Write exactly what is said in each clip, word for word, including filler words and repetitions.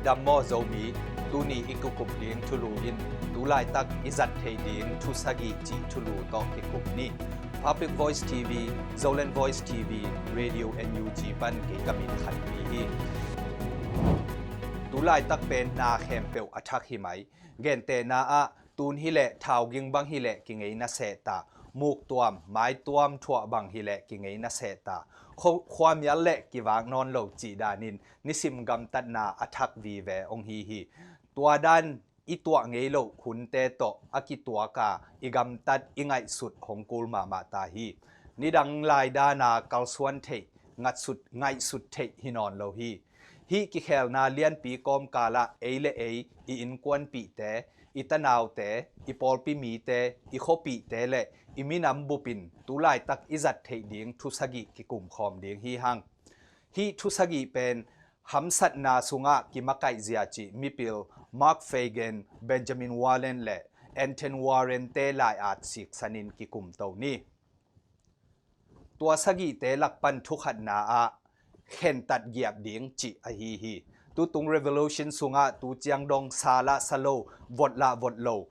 Dam maw Zomi, tuni i kikum ding thulu in tu laitak i zat theih ding thu sagih cih thulu tawh kikum ni. Public Voice T V, Zoland Voice T V, Radio N U G pan kei ka min Khan Pi hi. Tu laitak pen na khempeuh a thak hi mai. Gentehna ah tun hi leh thauging bang hi leh kingei na sehta, muktuam maituam thuah bang hi leh kingei na sehta, khuamial leh kivak nawn lo cih danin nisim gamtatna a thak vive hong hi hi. Tua dan i tuah ngei loh hunte tawh a kituaka i gamtat i ngaihsut hong kul mahmah ta hi. Nidang lai dana kalsuan theih, ngaihsut theih hi nawn lo hi. Hih kikhelna lianpi kawmkalah ei le ei, i innkuanpihte, i tanaute, i pawlpi mite, i khuapihte le i minam bupin tu laitak i zat theih ding thu sagih kikum khawm ding hi hang. Hih thu sagih pen hamsatna sungah kimakaih zia cih mipil Mark Fagan, Benjamin Wallen le Anthony Warren te lai-at siksanin kikum to ni. Tua sagihte lakpan thukhatna ah khentat giap ding cih ahi hi. Tutung revolution sungah tu ciang dong sa lah sa lo, vot lah vot lo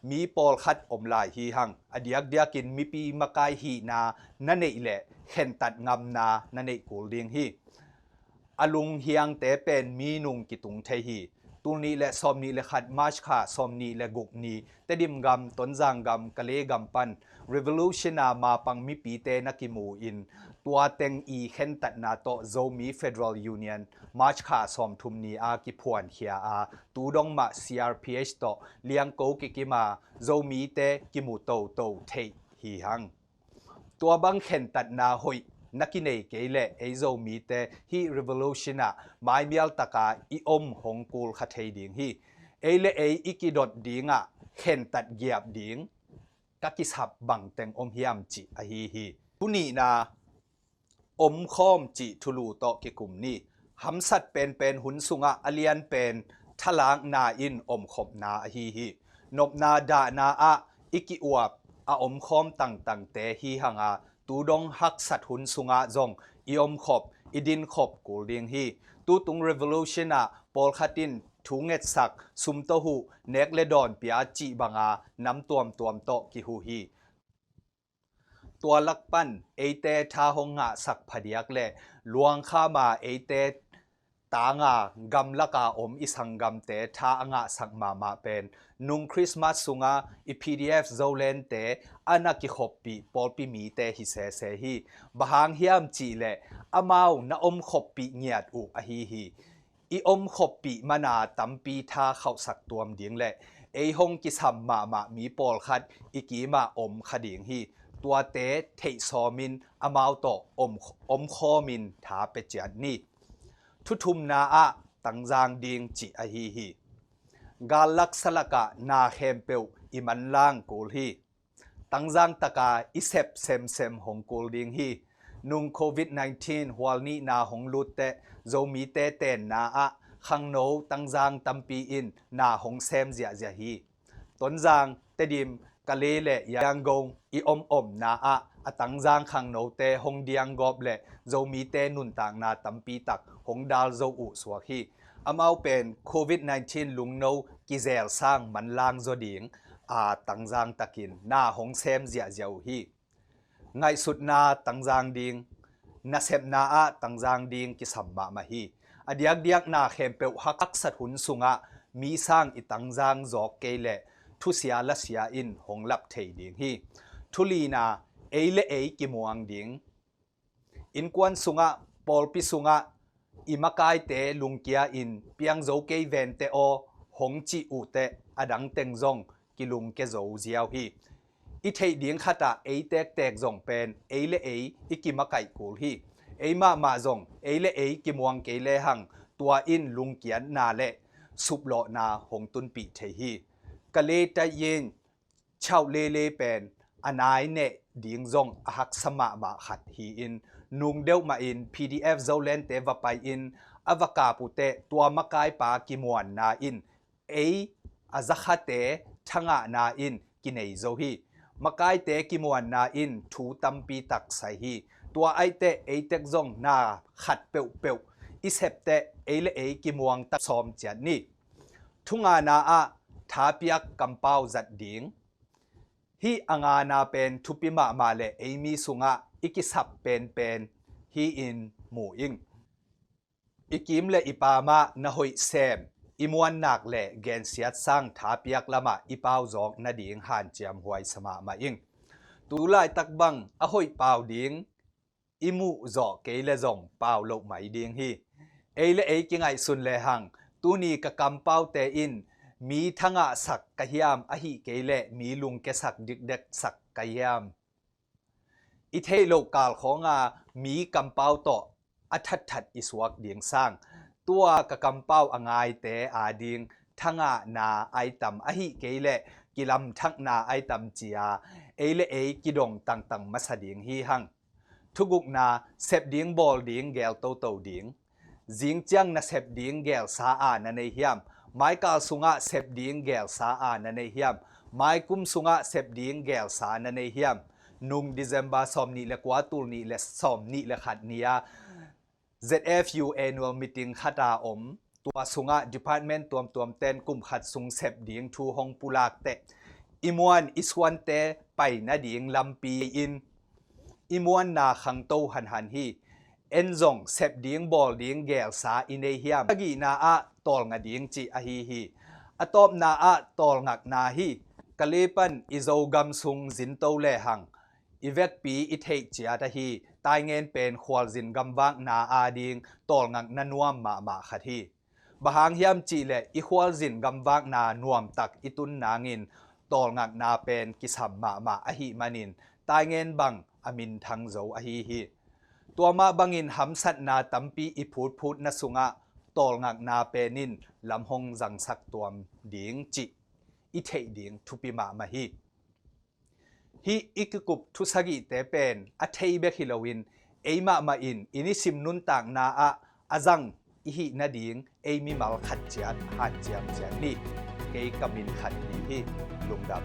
mi pawlkhat om lai hi hang. A diakdiakin mipi makai hihna na neih leh khentat ngamna na neih kul ding hi. A lunghiangte pen minung kitung thei hi. Tul nih le sawm nih le khat March kha sawm nih le guk ni Tedim gam, Tonzang gam, Kale gam pan revolution a mapang mipite na kimu in tua teng i khentatna tawh Zomi Federal Union March kha sawm thum ni a kiphuankhia a tu dong mah C R P H tawh liangko kikim a Zomite kimu toto theih hi hang. Tua bang khentatna hoih na kinei kei leh ei Zomite hih revolution ah maimial taka i om hong kul kha thei ding hi. Ei le ei i kidot dingah khentat giap ding ka kisap bangteng om hiam cih ahi hi. Thu nihna omkhawm cih thulu tawh kikum ni. Hamsat penpen hun sungah a lianpen thalakna in omkhopna ahi hi. Nopna dahna ah i ki-uap a omkhawm tangtangte hi hanga tu dong haksat hun sungah zong i omkhop, i dinkhop kul ding hi. Tutung revolution ah pawlkhat in thu ngetsak, sum tawh huh, nek le dawn pia cih banga nam tuamtuam tawh kihuh hi. Tua lakpan eite tha hong ngahsak phadiak le luangkhama eite tanga gamlaka om i sanggamte tha a ngahsak mahmah pen nung Christmas sunga i P D F Zolandte a na kikhoppih pawlpi mite hi sese hi. Bang hang hiam cihleh amau na omkhoppih ngiat uh ahi hi. I omkhoppih mana tampi tha khauhsak tuam ding le ei hong kisam mahmah mi pawlkhat i kimah om kha ding hi. Tuate theih sawmin amau tawh om, omkhawmin tha pia ciat ni. Thuthumna ah tangzang ding cih ahi hi. Gallak salakah na khempeuh i manlang kul hi. Tangzang taka i sep semsem hong kul ding hi. Nung covid nineteen hual nihna hong lutteh Zomite tenna ah khangno tangzang tampi in na hong sem ziahziah hi. Tonzang, Tedim, Kale le Yangon i omomna ah a tangzang khangnote hong dianggawp le Zomite nuntakna tampi tak hong dal zo uh suak hi. Amau pen covid nineteen lungno kizel sang manlang zaw ding a tangzang takin na hong sem ziahziah uh hi. Ngaihsutna tangzang ding, nasepna ah tangzang ding kisam mahmah hi. A diakdiak na khempeuh haksat hun sungah mi sang i tangzang zawk kei leh thusia lasia in hong lap thei ding hi. Thulina, ei le ei kimuang ding. Innkuan sungah, pawlpi sungah i makaite lungkia in piang zo kei vente aw hong cih uhteh a dangteng zong kilungkia zo ziau hi. I theih ding khatah ei tektek zong pen ei le ei i kimakaih kul hi. Ei mahmah zong ei le ei kimuang kei lehang tua in lungkiatna le suplawhna hong tunpih thei hi. Kale Tayin Chau Lele pen a nai neh ding zong a haksa mahmah khat hi-in nung deuh mahin P D F Zolandte va pai-in a va kap uhteh tua makaipa kimuanna in ei a zakhate thangahna in kinei zo hi. Makaite kimuanna in thu tampi tak sai hi. Tua aihteh eitek zong na khat peuhpeuh i septeh ei le ei kimuang tak sawm ciat ni. Thungana ah thapiak kampau zat ding. Hih a ngana pen thupi mahmah le eimi sungah i kisap penpen hi-in mu ing. I kim le i pamah na hoih sem, i muannak le gensiat sang thapiak lamah i pau zawk nading hanciam huaisa mahmah ing. Tu laitak bang a hoih pau ding i muh zawh kei le zong pau loh mai ding hi. Ei le ei kingaihsun lehang, tuni ka kampaute in mi thangah sak ka hiam, ahih kei leh mi lungkia sak dikdek sak ka hiam? I theih loh kal khawnga mi kampau tawh a thatthat i suak ding sang, tua ka kampau a ngaite ading thangahna ai tam, ahih kei leh kilamthakna ai tam ci-a ei le ei kidong tangtang masa ding hi hang. Thugukna, sep ding bawl ding geel toto ding. Zingciang na sep ding geelsa a na nei hiam? Maikal sungah sep ding geelsa a na nei hiam? Maikum sungah sep ding geelsa na nei hiam? Nung December sawm nih le kua, tul nih le sawm nih le khat ni-a Z F U annual meeting khat a om. Tua sungah department tuamtuam ten kum khat sung sep ding thu hong pulak teh, i muan i suante pai nading lampi in i muanna khangto hanhan hi. En zong sep ding bawl ding geelsa i nei hiam? A gihna ah tawlnga ding cih ahi hi. A tawpna ah tawlngakna hi. Ka lepan i Zogam sung zinto lehang i vekpi i theih ciat ahi. Taingen pen khualzin gamvakna ading tawlngakna nuam mahmah khat hi. Bang hang hiam cihleh i khualzin gamvakna nuamtak i tun nangin tawlngakna pen kisam mahmah ahih manin Taingen bang a minthang zo ahi hi. Tua mah bangin hamsatna tampi i phutphutna sungah tawlngakna pen in lam hong zangsak tuam ding cih i theih ding thupi mahmah hi. Hih i kikup thu sagihte pen a thei bek hi loin ei mahmah in i nisim nuntakna ah a zang i hih nading ei mimal khat ciat hanciam ciat ni. Kei ka min khat ni hi. Lungdam.